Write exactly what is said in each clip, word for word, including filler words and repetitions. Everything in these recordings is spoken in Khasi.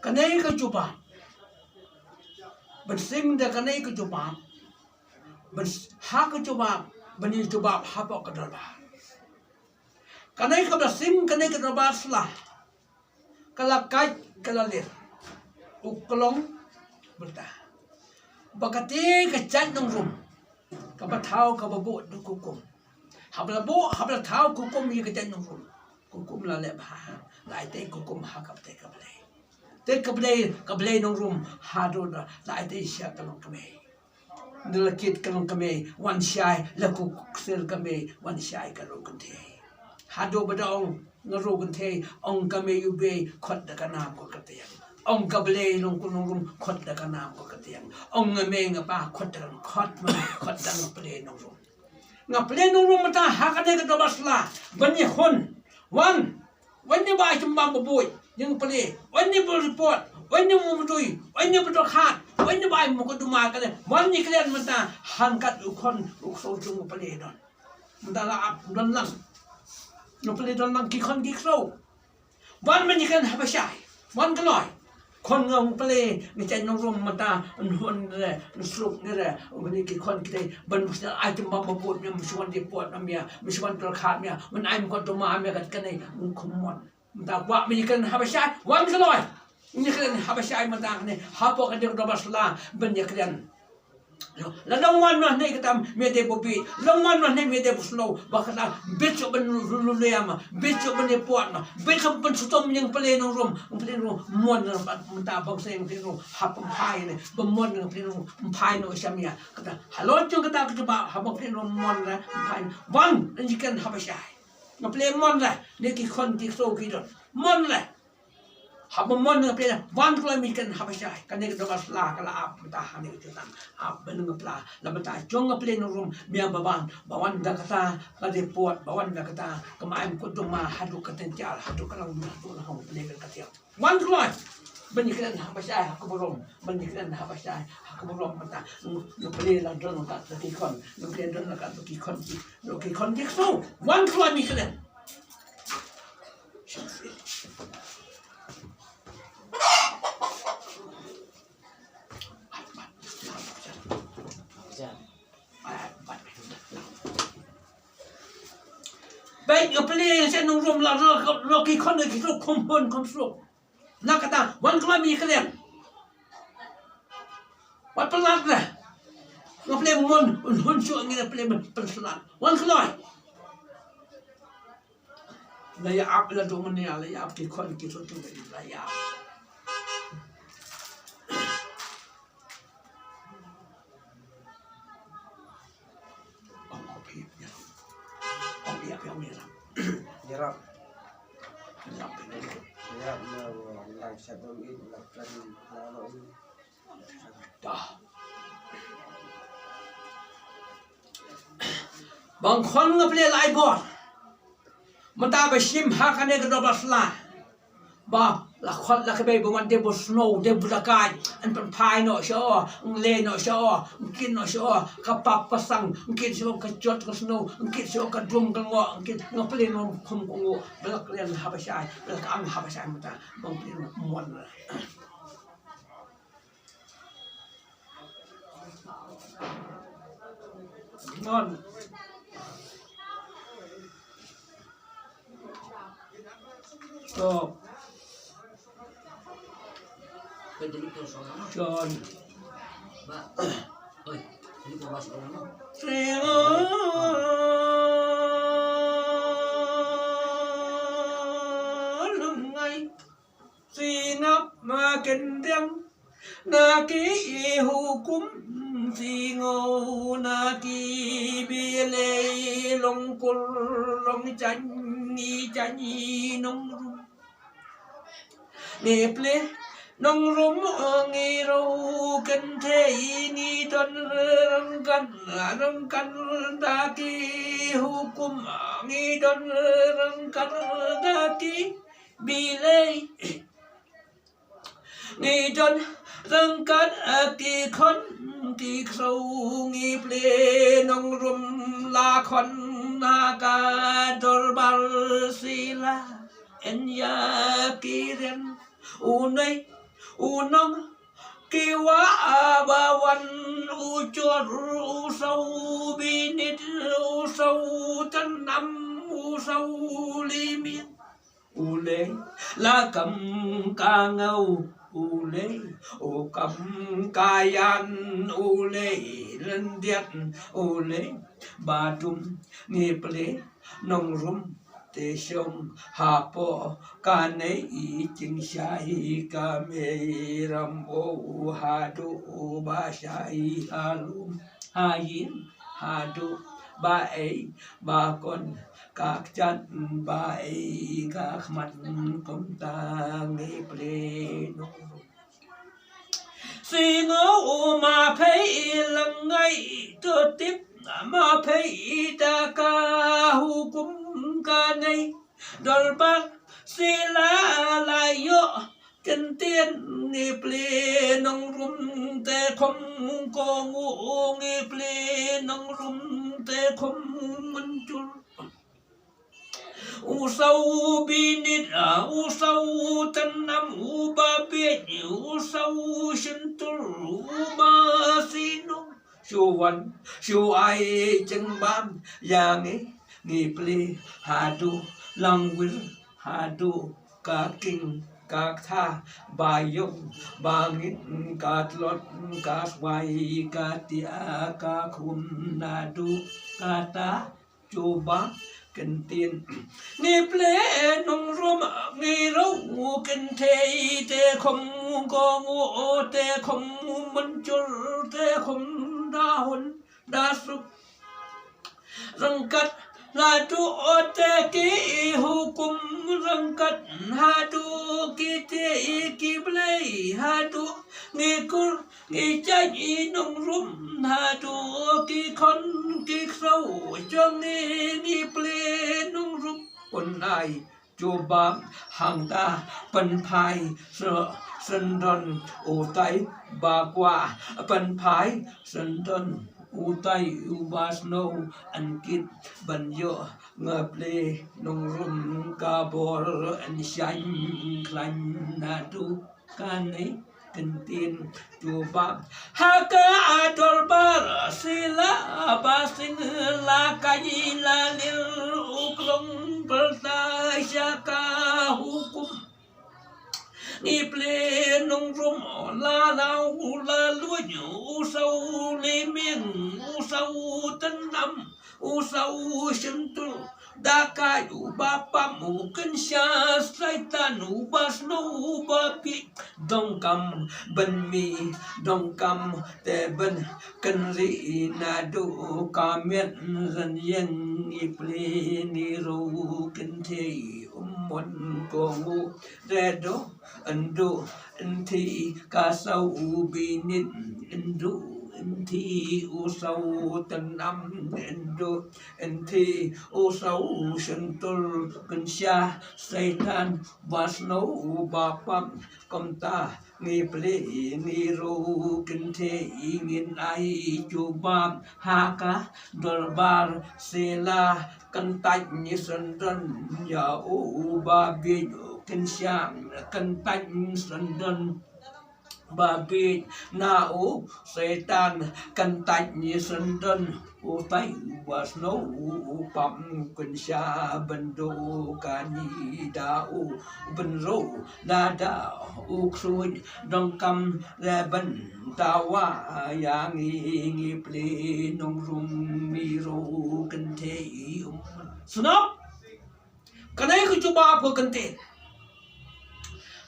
Kane ka jubab, ban sing da kane ka jubab, ban s- ha ka jubab, ban ïa jubab hapoh ka dorbar. Kane ka ba sing kane ka dorbar sla, ka la kait ka la lir, u klong byrta. Ba kata ka jait nongrum, ka ba thaw ka ba buh da ka hukum. Haba la buh, haba la thaw ka hukum ïa ka jait nongrum, ka hukum la leh bha, la ai te ka hukum ha ka pyrthei ka Blei. Te ka Blei, ka Blei nongrum haduh la ai te sha ka long kmie. Nda la kit ka long kmie, wan shai la ku ksir kmie, wan shai ka rung kynthei. Haduh ba da ong nga rung kynthei, ong kmie ïa u bei, khot da ka nam ka kyrteng. Ong ka Blei long ka nongrum, khot da ka nam ka kyrteng. Ong nga mei nga pa, khot da ka nam, khot ma, khot da nga plie nongrum. Nga plie nongrum mynta ha kane ka dorbar sla ban ïakhun. Wan, wan ne ba ai tyngbam ba buit ïa nga plie, wan ne ba report, wan ne ba mudui, wan ne ba dohkhat, wan ne ba ai mukotduma kane. Wan ïakren mynta, hangkat u khon u ksew jong nga plie don. Mynta la ap don lang. Nga plie don lang ki khon ki ksew. Wan ban ïakren haba shai. Wan kloi. Khon nga plie, nga jait nongrum mynta, un hun re, un suk ne re, un bani ki khon ki dei, ban ai tyngbam ba buit ne, mynshuwa dei pot ne mia, mynshuwa dohkhat mia, un ai mukotduma mia kat kane, un khum mon. Mynta kwah ban ïakren haba shai, wan kloi. Ïakren haba shai mynta ne, hapoh ka ding dorbar sla, ban ïakren. Lada wan noh ne kata me dei ba bieit, lada wan noh ne me dei ba sniew, ba kata bit shuh ban luleh ma, bit shuh ban ïa pot ma, bit shuh ban sngewthuh ïa nga plie nongrum, nga plie nongrum, mon na pat mynta bang seng nga plie nongrum, hap pynphai ne, ba mon na nga plie nongrum, pynphai noh sha mia, kata, halor jong kata ka jubab, haba nga plie nongrum mon re, pynphai, wan, ïa kan haba shai. Nga plie mon re, ne ki khon ki ksew ki don, mon re. Haba mon nga plie, wan kloi mi kan haba shai. Kane ka dorbar sla ka la ap mynta ha ne ka jutang. Ap ban nga pla, la mynta jong nga plie nongrum, mia ba wan, ba wan da kata, ka dei pot, ba wan da kata, ka ma ai mukotduma, haduh ka tynjar, haduh ka lang, haduh la hong plie ka tiang. Wan kloi, ban ïakren haba shai, ha ka burom, ban ïakren haba shai, ha ka burom mynta, nga plie la don ka ki khon, nga plie don ka ki khon, ki, ki khon ki ksew, wan kloi mi kren. Bad nga plie sha nongrum la, la, la ki khon ki suk khum hun khum suk. Na kata, wan kloi mi kren. Wat palat re. Nga plie mon, un hun suk ngi plie mon, pynpalat. Wan kloi. La ïa ap la dong ne la ïa ap ki khon ki suk tu la ïa ap. Ong ong phi ïa. Ong ïa phi ong ïa. Ïa rap. Ïa rap. Ïa rap na lang sha dong i la plan la lo. Bang khon nga plie lai bor. Mynta ba shim ha kane ka dorbar sla. Ba la khot la ka bei ba wan dei ba sniew dei ba la kai. An pynphai noh sha o, ang leh noh sha o, ang kit noh sha o, ka pap ka sang, ang kit sha o ka jot ka sniew, ang kit sha o ka dum ka ngoh, ang kit nga plie noh khum ka ngoh, ba la kren haba shai, ba la ka ang haba shai mynta, bang plie noh mon. Ngon. To. Jon. Ba. Oi. Ini ko mas ko no. Sing o. Lungai. Singap ma kendang na ki hukum, singo na ki bilei, long kur long jani jani nongrum. Ngi plie nongrum ngi rau kynthei, ngi don ryngkat ryngkat da ki hukum, ngi don ryngkat da ki bilei. Ngi don ryngkat ki khon ki ksew, ngi plie nongrum la khon ha ka dorbar sla. Yn ïa ki rian u nai U nong ki wa ba wan u chor u sau binit u sau tanam u sau limian. U lei la kam ka ngau u lei u kam ka yan u lei lendiat u lei ba dum ngi ple nong rum te shong hapo ka nei i ching sha hi ka mei ram o u hadu u ba sha i halum ha yin hadu ba ei ba kon ka kchat ba ei ka khmat kum ta ngi ple nong rum. Singo u ma phei i lang ngai to tip ma phei i ta ka hukum ka nei. Dolbar sila la yo kentien ngi ple nong rum te khom ko ngu ngi ple nong rum te khom menchur. U sau binit a u sau tanam u ba bit u sau shentur u ba sinu. Shu wan shu ai cheng bam ya ngi ngi ple hadu langwir hadu ka king ka tha ba yong ba ngin ka tlot ka swai ka tia ka khum nadu ka ta chuba kentien. Ngi ple nong rum ngi ro kentei te khom ko ngu te khom menchur te khom dahun dasuk. Rangkat ladu ote ki hukum rangkat hadu ki te ki blei hadu ngi kur ngi chai i nong rum hadu ki khon ki khrau jong ngi ngi ple nong rum un ai chuba hangta pynphai syndon utai ba kwah pynphai syndon utai uba snow ankit ban ïoh nga ple nong rum ka bor an shaiñ khlaiñ nadu kane kentien chuba ha ka dorbar sila ba sing la kai la lir u klong pelta sha ka hukum. Ngi ple nong rum la lau la luñ u sau le meng u sau tanam u sau shentul. Da kai u ba pam u kynsha Saitan u ba snow u ba pi dong kam ban mi dong kam te ban kynri nadu ka miet ran yeng i ple ni ru kynthei um mon ko ngu re do ndu nthi ka sau u binit ndu nthi u sau tanam ndu nthi u sau shentul kynsha Saitan ba snow u ba pam kumta ngi ple ngi ru kynthei ngin ai chuba ha ka dorbar sila kyntait ngi syndon ïa u ba bieit kynsha kyntait syndon ba bieit na u Saitan kyntait ngi syndon utai uba snow u pam kynsha ban do kani da u ban ro lada u ksuid dong kam le ban tawa ïa ngi ngi ple nong rum mi ru kynthei um. Snop kane ka chuba pha kynthei.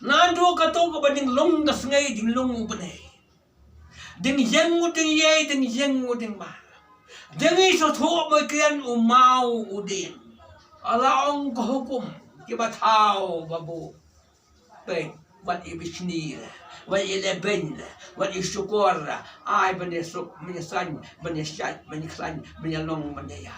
Nando kato kaba ding long ka sngi ding long u bnai. Ding yeng u ding yei ding yeng u ding ma. Ding i sotho ba kian u mau u ding. Ala ong ka hukum kiba thaw babu. Peit wat i bishni wat i leben wat i shukor ai ban i suk ban i san ban i shat ban i klan ban i long ban i ya.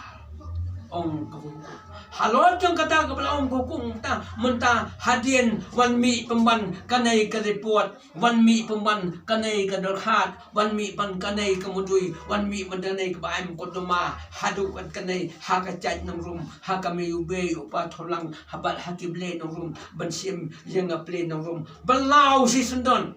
Ong ka hukum. Halor jong kata kaba la ong ka hukum ta mynta hadien wan mih pynban kane ka report. Wan mih pynban kane ka dorkhat, wan mih pynban kane ka mudui, wan mih pynban kane ka ba ai mukotduma, haduh kat kane ha ka jait nongrum, ha ka mei u bei u pa tholang, ha bad ha ki blei nongrum, ban shim ïa nga blei nongrum, ban law shi syndon.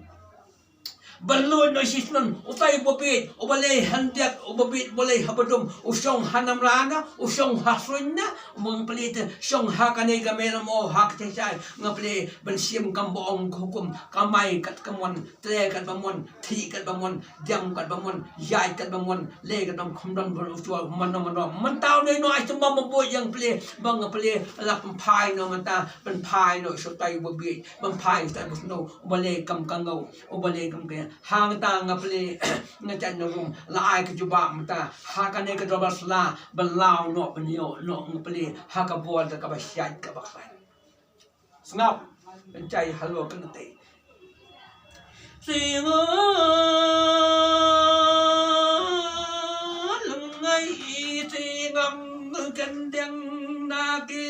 Ban lut noh shisien, utai uba bieit, uba leh handiat, uba bieit, uba leh ha badum, u shong ha namra na, u shong ha shuñ na, u mong plie te, shong ha kane ka meram o ha ka chai chai, nga plie, ban shim kam ba ong ka hukum, kamai kat ka mon, tre kat ba mon, thih kat ba mon, diam kat ba mon, ïaid kat ba mon, leh kat ba mon, kham don ba u shuwa, man no man no, man tau ne no ai chum ba ma boi yang plie, ba nga plie, la pynphai no man ta, pynphai no shutai uba bieit, pynphai shutai uba sno, uba leh kam ka ngau. Uba leh kam ka hangta nga plie nga chait nongrum la ai ka jubab mynta ha kane ka dorbar sla ban law noh ban ïoh noh nga plie ha ka bor da kaba shait kaba khlaiñ. Sngap pynchai halor kane te. Singa lngai singam kendeng na ki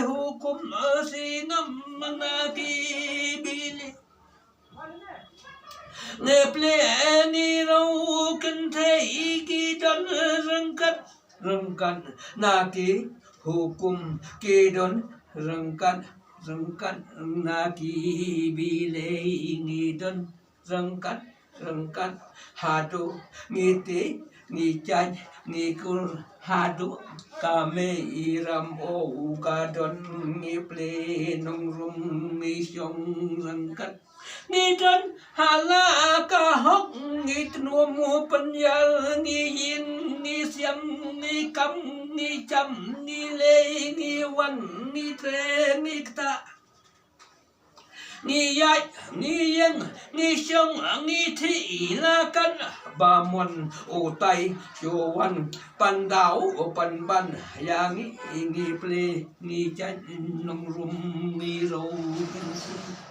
hukum singam na ki bili. Ngi plie ngi rau kynthei ki don ryngkat ryngkat na ki hukum ki don ryngkat ryngkat na ki bilei ngi don ryngkat ryngkat haduh ngi tih ngi chait ngi kur haduh ka mei ram o ka don ngi plie nongrum ngi shong ryngkat. Ngi don ha la ka hok ngi tnum pynïar ngi ïing ngi siam ngi kam ngi cham ngi leh ngi wan ngi tre ngi kta. Ngi ïaid ngi ïeng ngi shong ngi thih la kan ba mon utai shu wan pan daw pan ban ïa ngi ngi plie ngi chait nongrum ngi rau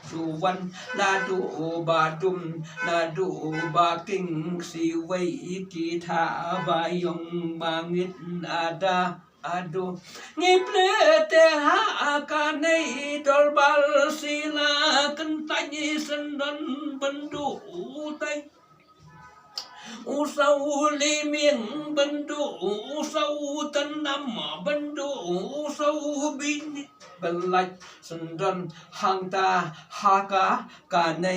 shu wan naduh ba dum naduh ba king siwei ki tha ba ïong ba ngit ada adu ngi plie te ha kane dorbar sila kyntait syndon ban duh utai. U saw limieng ban duh u saw tnam ban duh u saw bini ban lait syndon hangta ha ka kane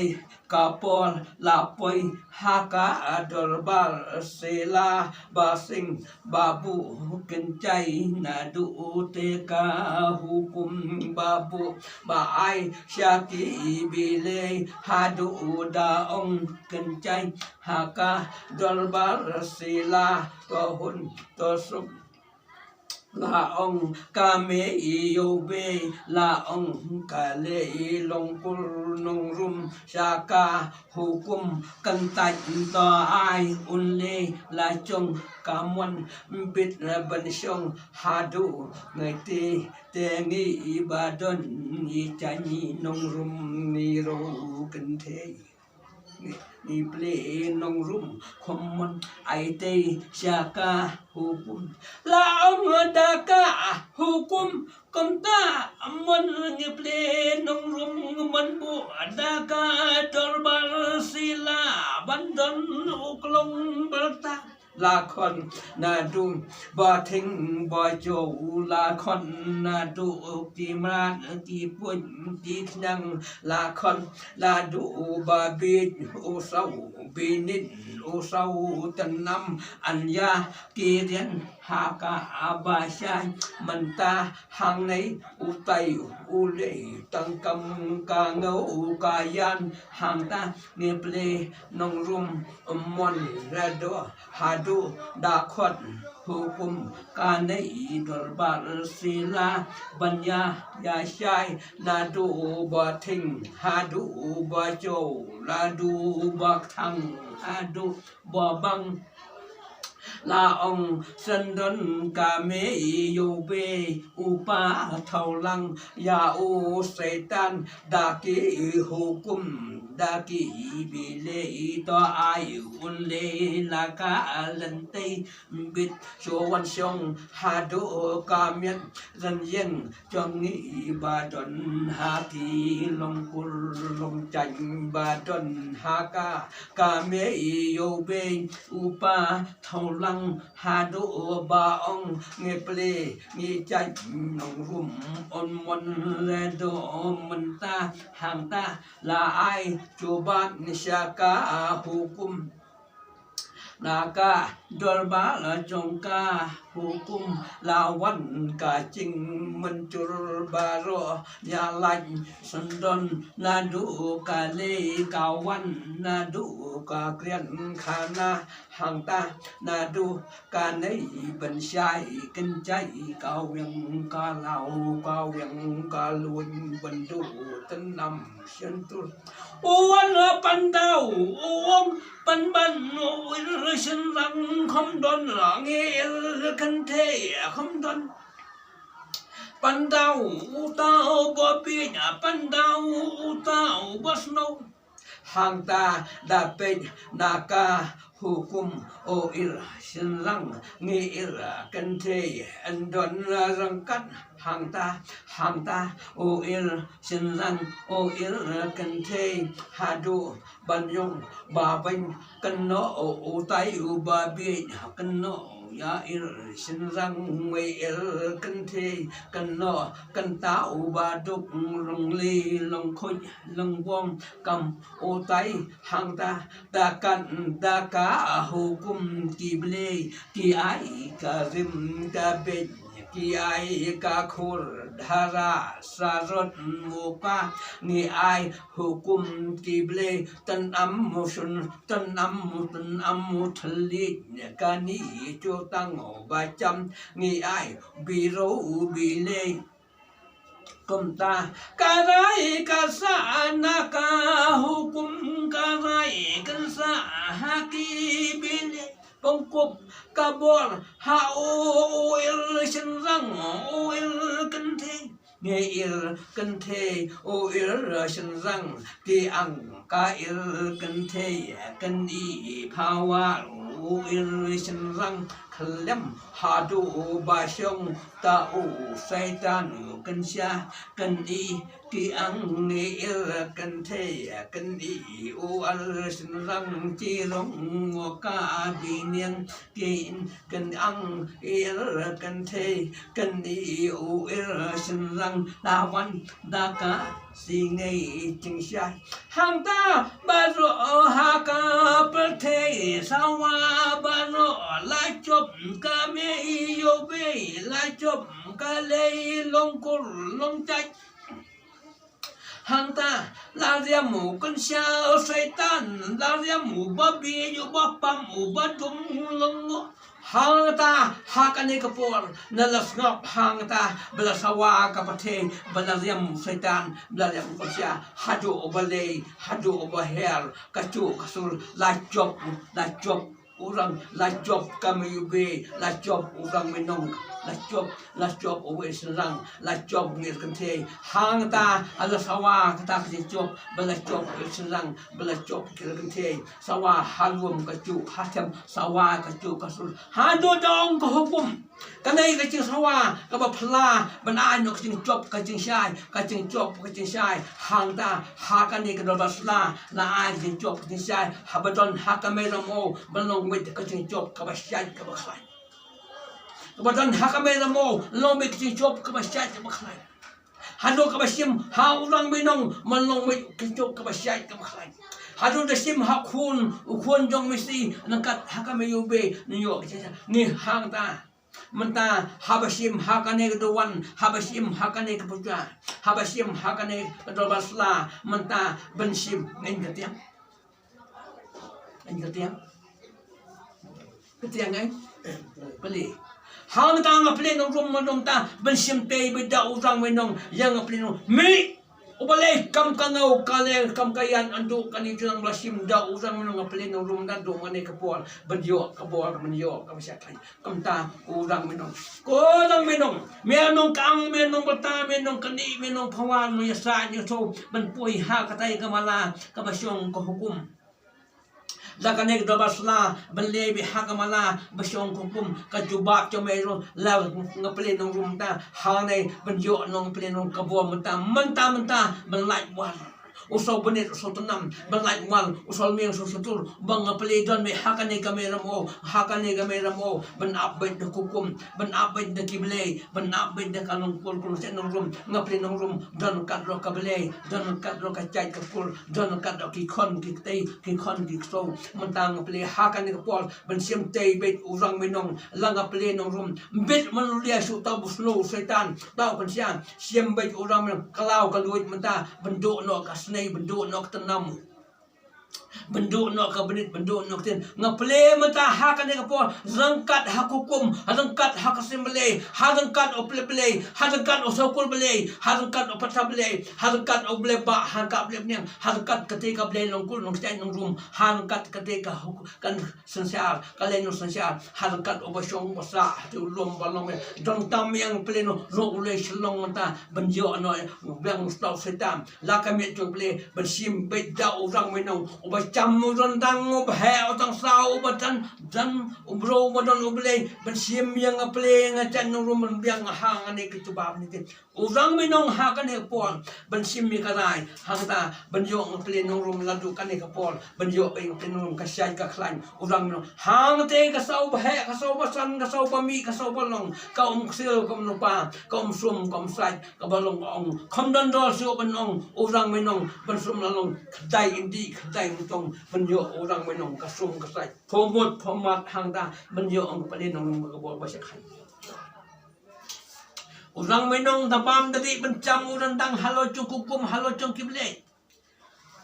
ka por la poi ha ka dorbar sila ba sing ba buh kynchai naduh te ka hukum ba buh ba ai sha ki bilei haduh da ong kynchai ha ka dorbar sila to hun to suk. La ong ka mei ïoh bei la ong ka leh long kur nongrum sha ka hukum kyntait to ai un leh la chong ka mon bit ban shong haduh ngi tih te ngi ba don ngi chait nongrum ngi rau kynthei. Ngi plie nongrum kham mon ai te sha ka hukum la ong da ka hukum kumta mon ngi plie nongrum mon buh da ka dorbar sila ban don u klong byrta. La khon naduh ba thing ba jaw la khon naduh ki mrad ki puñ ki thnang la khon naduh ba bieit u saw binit u saw tnam an ïa ki rian ha ka ba shai mynta hangne utai u leh tang kam ka ngau ka ïan hangta ngi plie nongrum mon la do haduh da khot hukum kane i dorbar sila ban ïa ïa shai naduh ba thing haduh ba jaw naduh ba kthang haduh ba bang. La ong syndon ka mei ïoh bei u pa thaw lang ïa u Satan da ki hukum da ki bilei to ai un leh la ka lynti bit shu wan shong haduh ka miet rynïeng jong ngi ba don ha ki long kur long chang ba don ha ka ka mei ïoh bei u pa thaw lang. Haduh ba ong ngi plie ngi jait nongrum un mon re do mynta hangta la ai jubab sha ka hukum. Na ka dorbar jong ka hukum la wan ka jingmynjur baroh ïa lait syndon naduh ka lei ka wan naduh ka kren khana hangta naduh ka nei ban shai kynjai ka wiang ka law ka wiang ka luin ban duh tnam shyntur. U wan ha Pandau u ong pynban u ir shynrang kham don ngi ir kynthei kham don. Pandau uta u ba bieit, Pandau uta u ba snow. Hangta da peit na ka hukum u ir shynrang ngi ir kynthei yn don ryngkat hangta hangta u ir shynrang u ir kynthei haduh ban ïong ba beiñ kynnoh u utai u ba bieit kynnoh ïa ir shynrang ngi ir kynthei kynnoh kynta u ba duk long li long khuid long wong kam utai hangta da kan da ka hukum ki blei ki ai ka rim ka beit ki ai ka khur dhara sarot muka ngi ai hukum ki blei tnam mu shun tnam mu tnam mu thylliej kani chu tang ba cham ngi ai bi ro bi lei. Kumta ka rai ka sa na ka hukum ka rai kan sa ha ki bile pengkup ka bor ha u u ir shynrang u ir kynthei ngi ir kynthei u ir shynrang ki ang ka ir kynthei kan i phawa u ir shynrang khlem haduh ba shong ta u Satan u kynshah kan i ki ang ngi ir kynthei kan i u ar shynrang ki rong ka biniang ki kan ang ir kynthei kan i u ir shynrang la wan da ka si ngei jingshai. Hangta baroh ha ka pyrthei sawa baroh la jop ka mei ïoh bei la jop ka lei long kur long jait. Hangta la riam u kynshah Satan la riam u ba bieit u ba pam u ba dum long ngo. Hangta ha kane ka por na la sngap hangta ba la sawa ka pyrthei ba la riam Satan ba la riam u kynshah haduh u ba lei haduh u ba her ka chuh ka sur la jop la jop u rang la jop ka mei u bei la jop u rang mei nong la jop la jop u wei shynrang la jop ngi kynthei hangta ha la sawa kata ka jingjop ba la jop u wei shynrang ba la jop ngi kynthei sawa ha lum ka chuh ha them sawa ka chuh ka sur haduh dong ka hukum. Kane ka jingsawa kaba phylla ban ai noh ka jingjop ka jingshai ka jingjop ka jingshai hangta ha kane ka dorbar sla la ai ka jingjop ka jingshai haba don ha ka mei ramo ban long beit ka jingjop kaba shai kaba khlaiñ. Kaba don ha ka mei ramo long beit ka jingjop kaba shai kaba khlaiñ. Haduh kaba shim ha u rang mei nong man long mei ka jop kaba shait kaba khlaiñ. Haduh da shim ha khun u khun jong mei si nangkat ha ka mei u bei nang ïoh ka jingshai ngi hangta. Mynta haba shim ha kane ka duwan haba shim ha kane ka puja haba shim ha kane ka dorbar sla mynta ban shim ngin ka tiang. Ngin ka tiang. Ka tiang ai. Plie. Hangta nga plie nongrum ma dum ta ban shim tei ba da u rang mei nong ïa nga plie nong mei. U ba leh kam ka ngau ka leh kam ka ïan an duh kane jlang ba la shim da u rang mei nong nga plie nongrum da duh mane ka por ban ïoh ka bor ban ïoh ka ba sha kai. Kumta u rang mei nong ko rang mei nong mei nong ka ang mei nong ba ta mei nong kane mei nong phawa mei ïa sa ïa so ban poi ha katai ka mala ka ba shong ka hukum. La kane ka dorbar sla ban leh beit ha ka mala ba shong ka hukum ka jubab jong mei ruh la nga plie nongrum ta hangne ban ïoh nong plie nong ka bor mynta mynta mynta ban lait war. U saw bnit, u saw tnam, ban lait wal, u saw lmiang, u saw shatur, ba nga plie don beit ha kane ka mei ramew, ha kane ka mei ramew, ban ap beit da hukum, ban ap beit da ki blei, ban ap beit da ka nongkul, kul sha nongrum, nga plie nongrum, don katno ka blei, don katno ka jait ka kur, don katno ki khon ki ktei, ki khon ki ksew, mynta nga plie ha kane ka por, ban shim tei beit u Rangmei Nong, la nga plie nongrum, bit man u lia shu tau bu snu u Soitan, tau kan sian, shim beit u Rangmei Nong, ka law ka luid mynta, ban duh noh ka snei, ban duh noh ka tnam. Ban duh noh ka bnit, ban duh noh ka ktien. Nga plie mynta ha kane ka por, ryngkat ha ka hukum, ryngkat ha ka sim blei, ha ryngkat u plie blei, ha ryngkat u sokul blei, ha ryngkat u pata blei, ha ryngkat u blei bah, ha ryngkat u blei bniang, ha ryngkat kate ka blei nongkul, nongkjai, nongrum, ha ryngkat kate ka huk-, kan synshar, ka lei nong synshar, ha ryngkat uba shong uba sah, ha te u lum ba long, dang tam ïa nga plie noh, ruh u lei shlong mynta, ban ïoh noh, biang u stop Soitan, la ka miet jong plie, ban shim beit da u Rangmei Nong, uba cham u ryndang, uba heh u tang saw, uba dan, dan, u bro, uba don u blei, ban shim ïa nga plie, nga jan nongrum ban biang ha nga ne ka jubab ne te. U Rangmei Nong ha kane ka por, ban shim ïa ka rai, ha kata, ban ïoh nga plie nongrum ladu kane ka por, ban ïoh beit nga plie nongrum ka shai ka khlaiñ, u Rangmei Nong, ha nga te ka saw ba heh, ka saw ba san, ka saw ba mih, ka saw ba long, ka um ksil, ka um lypa, ka um sum, ka um sait, ka ba long ka ong, kham don dor shuh ban ong, u Rangmei Nong, ban sum la long, kdai indi, kdai mutong, ban ïoh u Rangmei Nong, ka sum ka sait, pho mut, pho mat ha nga ta, ban ïoh nga plie nongrum ka bor ba shai khlaiñ. U Rangmei Nong da bam da dih ban cham u ryndang halor jong ka hukum halor jong ki blei.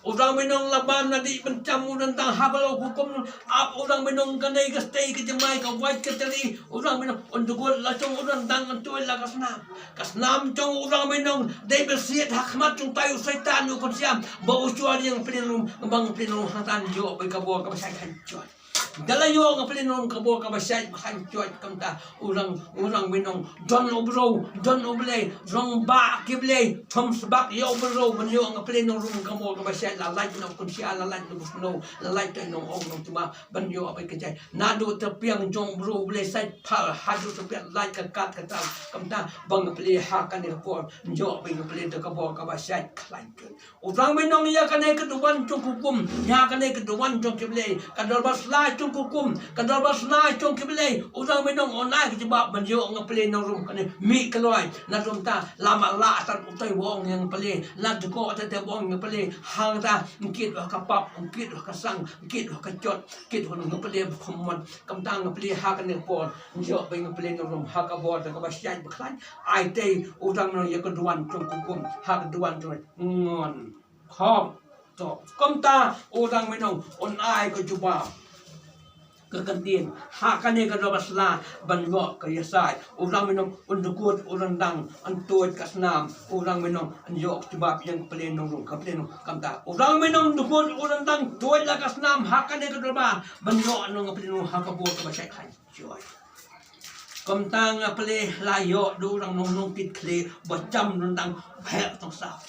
U Rangmei Nong la bam da dih ban cham u ryndang halor ka hukum ap u Rangmei Nong kane ka stei ka jingmai ka wait ka tari u Rangmei Nong un dkut la jong u ryndang un tuid la ka snam. Ka snam jong u Rangmei Nong dei ban siat ha khmat jong tai u Soitan u khun siam ba u shuwa ïa nga plie nongrum ba nga plie nongrum hangtan ïoh beit ka bor ka ba shai khlaiñ shuwa. Da la ïoh nga plie nongrum ka bor ka ba shait ba khlaiñ shuwa kumta u Rang, u Rangmei Nong don u bro, don u blei, rong ba ki blei, thom sbak ïa u bro, ban ïoh nga plie nongrum ka bor ka ba shait la lait na u khun sia, la lait na u snow, la lait na u nong ong nong tuma, ban ïoh beit ka jai. Naduh tyrpiang jong u bro u blei sait phal, haduh tyrpiang lait ka kat ka tal, kumta ba nga plie ha kane ka por, ïoh beit nga plie da ka bor ka ba shait khlaiñ shuwa. U Rangmei Nong ïa kane ka duwan jong ka hukum, ïa kane ka duwan jong ki blei, ka dorbar sla jong ka hukum, ka dorbar sla jong ki blei, u Rangmei Nong un ai ka jubab ban ïoh nga plie nongrum kane, mih kloi, naduh mynta, la ma la tat utai ba ong ïa nga plie, la dkoh tat ba ong ïa nga plie, hangta, ngkit ha ka pap, ngkit ha ka sang, ngkit ha ka jot, ngkit ha nga plie ba kham mut, kumta nga plie ha kane ka por, ïoh beit nga plie nongrum ha ka bor da ka ba shait ba khlaiñ, ai tei u Rangmei Nong ïa ka duwan jong ka hukum, ha ka duwan jong ngon. Khop. To. Kumta u Rangmei Nong un ai ka jubab. Ka kyntien. Ha kane ka dorbar sla ban ïoh ka ïasai. U Rangmei Nong un dkut u ryndang un tuid ka snam. U Rangmei Nong un ïoh ka jubab ïa nga plie nongrum ka plie nong. Kumta. U Rangmei Nong dkut u ryndang tuid la ka snam ha kane ka dorbar ban ïoh nong nga plie nong ha ka bor ka ba shait khlaiñ shuwa. Kumta nga plie la ïoh da u Rang Nong Nongkit Khlieh ba cham ryndang ba heh tong saw.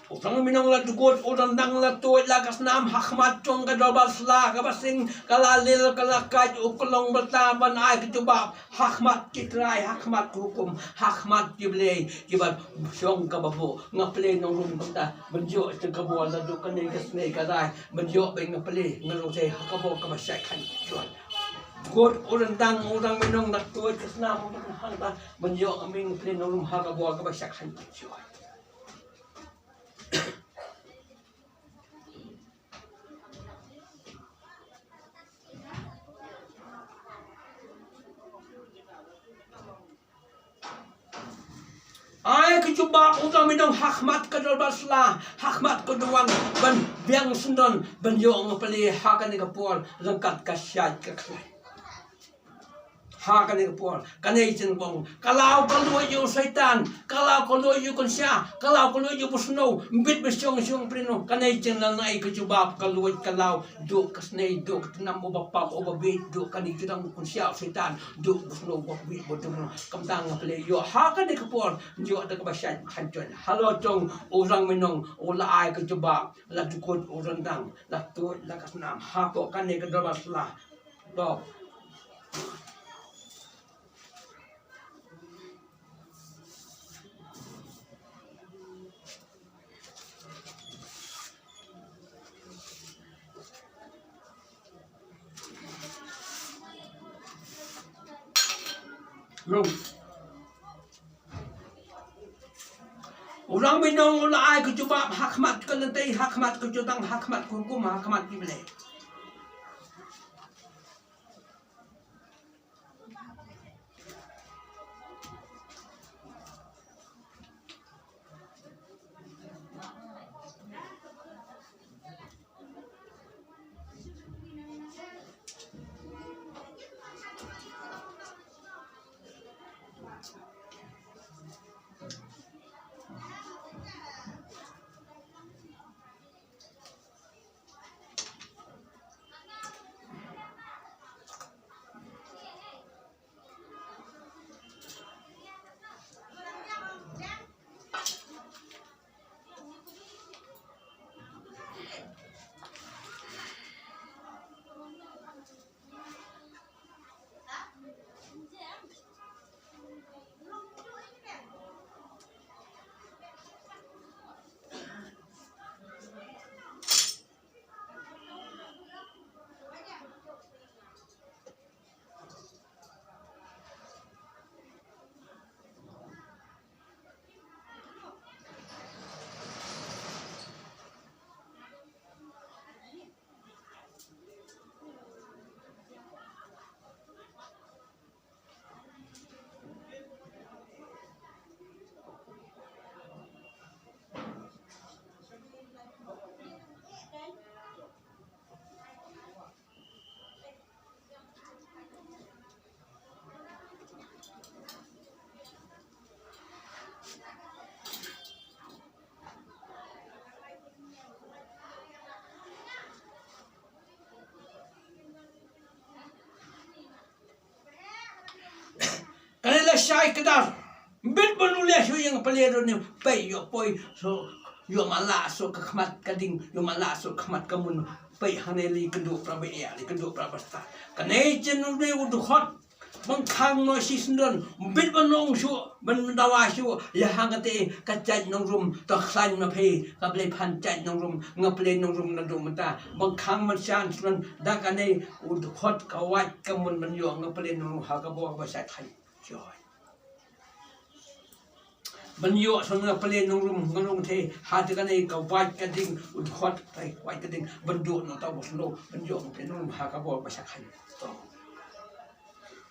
U Rangmei Nong la dkut u ryndang la tuid la ka snam ha khmat jong ka dorbar sla ka ba sing ka la lil ka la kait u klong bata ban ai ka jubab ha khmat ki trai ha khmat ka hukum ha khmat ki blei ki ba shong ka ba buh nga plie nongrum kumta ban ïoh ka bor la duk kane ka snei ka rai ban ïoh beit nga plie nga rung sei ha ka bor ka ba shait khlaiñ shuwa. Dkut u ryndang u Rangmei Nong la tuid ka snam u hangta ban ïoh nga mih nga plie nongrum ha ka bor ka ba shait khlaiñ shuwa. Ai ka jubab u Rangmei Nong ha khmat ka dorbar sla ha khmat ka duwan ban biang syndon ban ïoh nga plie ha kane ka por ryngkat ka shait ka khlaiñ. Ha kane ka por, kane ka jingbong, ka law ka luid ïa u Soitan, ka law ka luid ïa u khun sia, ka law ka luid ïa u ba snow, mbit ba shong shong plie nong, kane ka jinglanai ka jubab ka luid ka law, duh ka snei, duh ka tnam uba pap uba bieit, duh kane ka jingdang u khun sia u Soitan, duh u ba snow uba bieit ba dum nong, kumta nga plie ïoh ha kane ka por, ïoh da ka ba shait khlaiñ shuwa, halor jong u Rangmei Nong, u la ai ka jubab, la dkut u ryndang, la tuid la ka snam, hapoh kane ka dorbar sla. To. Long. U Rangbinong u la ai ka jubab ha khmat ka lynti, ha khmat ka jutang, ha khmat ka hukum, ha khmat ki blei. Kane la shai kdar. Bit ban u leh shu ïa nga pale ruh ne pei ïoh poi. So ïoh mala so ka khmat ka ding, ïoh mala so ka khmat ka mun. Pei hangne li kynduh pra ba ïa, li kynduh pra ba stad. Kane chen u ne u dkhot. Ban khang noh shi syndon. Bit ban long shu, ban dawa shu. Ïa hangkate ka jait nongrum to khlaiñ na phi. Ka blei phan jait nongrum, nga pale nongrum na dum mynta. Ban khang ban shan syndon. Da kane u dkhot ka wait ka mun ban ïoh nga pale nongrum ha ka bor ba shait khlaiñ. Joy. Ban ïoh sha nga pale nongrum nga nong the ha te kane ka wait ka ding u dkhot tai wait ka ding ban duh na ta bos lo ban ïoh nga pale nongrum ha ka bor ba shait khlaiñ. To.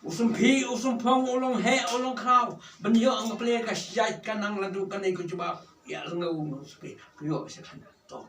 U sum phi u sum phong u long he u long khraw ban ïoh nga pale ka shait ka nang la duh kane ka jubab ïa nga u sum phi ïoh shait khlaiñ. To.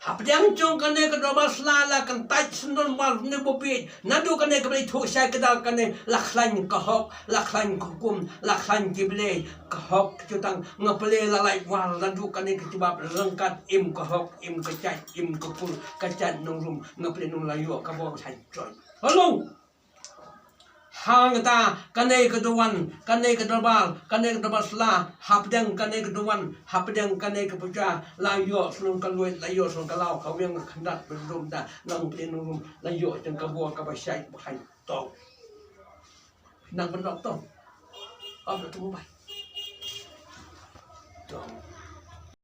Hapdeng jong kane ka dorbar sla la kyntait syndon wal ne bopit. Naduh kane ka blei thuh shai kdar kane la khlaiñ ka hok, la khlaiñ ka hukum, la khlaiñ ki blei ka hok ka jutang nga pale la lait wal naduh kane ka jubab ryngkat im ka hok, im ka jait, im ka pur, ka jait nongrum nga pale nong la ïoh ka bor ka jait joy. Hello. Hangta kane ka duwan, kane ka dorbar, kane ka dorbar sla, hapdeng kane ka duwan, hapdeng kane ka puja, la ïoh shlong ka luid, la ïoh shlong ka law, ka wiang ka khyndat, berdum da, nang pli nung rum, la ïoh jong ka bor, ka ba shait, ba khain, to. Nang bendok to. Om tu bai. To.